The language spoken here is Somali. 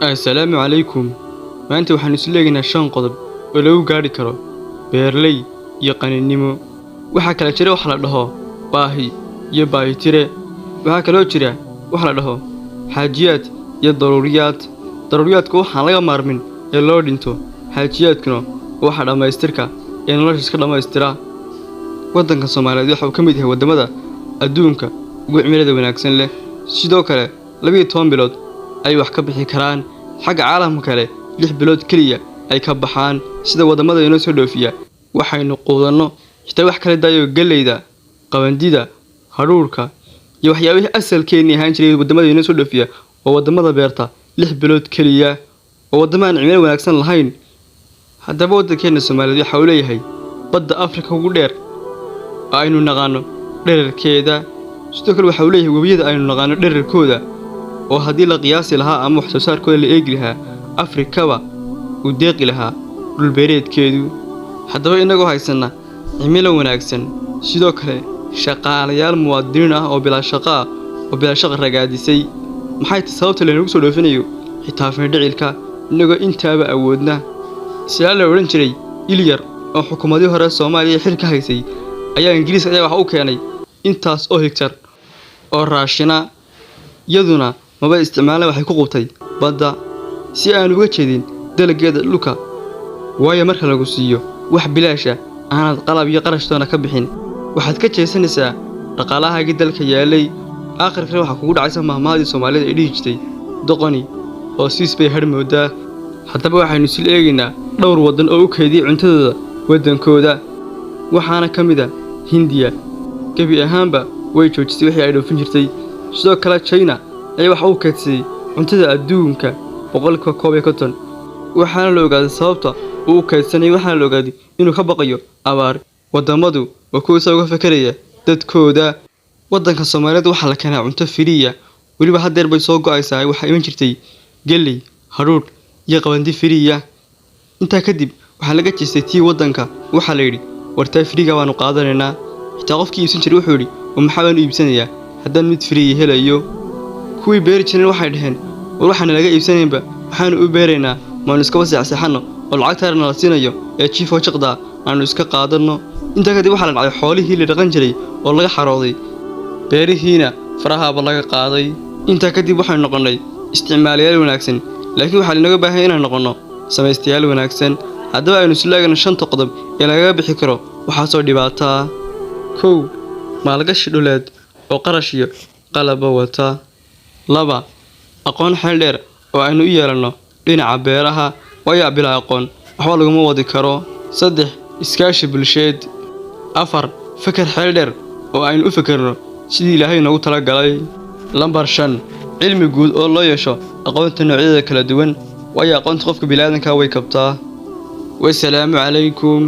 Assalaamu calaykum. Maanta waxaan isla eegaynaa shan qodob oo lagu gaadhi karo beerley iyo qaninimo. Waxaa kala jira wax la dhaho baahi iyo baahitire. Waxaa kaloo jira wax la dhaho xaajiyaad iyo daruuriyaad. Daruuriyaadku waxaan laga maarmin ee loo dhinto. Xaajiyaadkuna waa waxa dhammaystirka ee nolosha iska dhammaystira. Waddanka Soomaaliyeed waxa uu ka mid yahay waddamada adduunka ugu cimilada wanaagsan leh. Sidoo kale 12 bilood ay wax ka bixi karaan, xagga caalamka kale 6 bilood keliya ay ka baxaan, sida waddamada inoo soo dhoofiya waxaynu quudanno, xitaa wax kala daayo galleyda, qamandida, hadhuudhka iyo waxyaabihii asalkeennii ahaan jiray. Waddamada inoo soo dhoofiya waa waddamada beerta 6 bilood keliya, oo waddamo aan cimilo wanaagsan lahayn. Haddaba waddankeena Soomaaliyeed waxa uu leeyahay badda Afrika ugu dheer oo aynu naqaano dhererkeeda. Sidoo kale waxa uu leeyahay webiyada aynu naqaano dhererkooda, oo haddii la qiyaasi lahaa ama wax soo saarkooda la eegi lahaa, Afrikaba uu deeqi lahaa dhul beereedkeedu. Haddaba innagoo haysana cimilo wanaagsan, sidoo kale shaqaalayaal muwaadiniin ah oo bilaa shaqo ah oo bilaa shaqo ragaadisay, maxay tahay sababta laynagu soo dhoofinayo xitaa findhicilka, innagoo intaaba awoodna? Sidaa la odhan jiray Ilyar oo xukuumadii hore Soomaaliya xil ka haysay ayaa Ingiriiska ayaa waxa u keenay intaas oo hektar oo raashina, iyaduna maba isticmaalna, waxay ku qubtay badda si aan uga jeedin dalaggeeda dhulka. Waayo, marka lagu siiyo wax bilaasha, aanad qalab iyo qarash toona ka bixin, waxaad ka jeesanaysaa dhaqaalahaagii dalka yaalay. Aakhirkana waxaa kugu dhacaysa mahmaadii Soomaalida ay dhihi jirtay: "Doqoni oo siis bay hadh moodaa." Haddaba waxaynu isla eegaynaa dhowr waddan oo u keydiyay cuntadooda waddankooda. Waxaana ka mid ah Hindiya. Gebi ahaanba way joojisay wixii ay dhoofin jirtay. Sidoo kale China ayaa waxa uu keydsaday cuntada adduunka 51%, waxaana la ogaaday sababta uu u kaydsanayay. Waxaana la ogaaday inuu ka baqayo abaar. Wadamadu waa kuwa isaa uga fekeraya dadkooda. Waddanka Soomaaliyeed waxaa la keenaa cunto free ah, weliba haddeer bay soo go'aysaa. Waxaa iman jirtay galley, hadhuudh iyo qamadi free ah. Intaa kadib waxaa laga jeestay tii waddanka. Waxaa la yidhi, "Wartaa free-ga baanu qaadanaynaa." Xitaa qofkii iibsan jiray wuxuu yidhi, "Oo maxaa baan u iibsanayaa haddaan mid free helayo?" Kuwii beeri jireen waxay dhaheen, "War waxaana laga iibsanaynba waxaanu u beeraynaa? Maanu iskaba seexseexanno oo lacagtaana la siinayo ee jiifoo jiqdaa aanu iska qaadanno." Intaa kadib waxaa la dhacay xoolihii la dhaqan jiray oo laga xarooday, beerihiina farahaaba laga qaaday. Intaa kadib waxaynu noqonnay isticmaalayaal wanaagsan, laakiin waxaa linaga baahan inaan noqonno samaystayaal wanaagsan. Haddaba aynu isla eegno shanta qodob ee lagaga bixi karo waxaasoo dhibaataa. 1, maalgashi dhuleed oo qarash iyo qalabba wata. 2, aqoon xeel dheer oo aynu u yeelanno dhinaca beeraha, waayo bilaa aqoon waxba laguma wadi karo. 3, iskaashi bulsheed. 4, feker xeel dheer oo aynu u fekerno sidii Ilaahay noogu talagalay. Lambar 5, cilmi guud oo loo yeesho aqoonta noocyadeeda kala duwan, waayo aqoonta qofka bini'aadanka way kabtaa. Wasalaamu calaykum.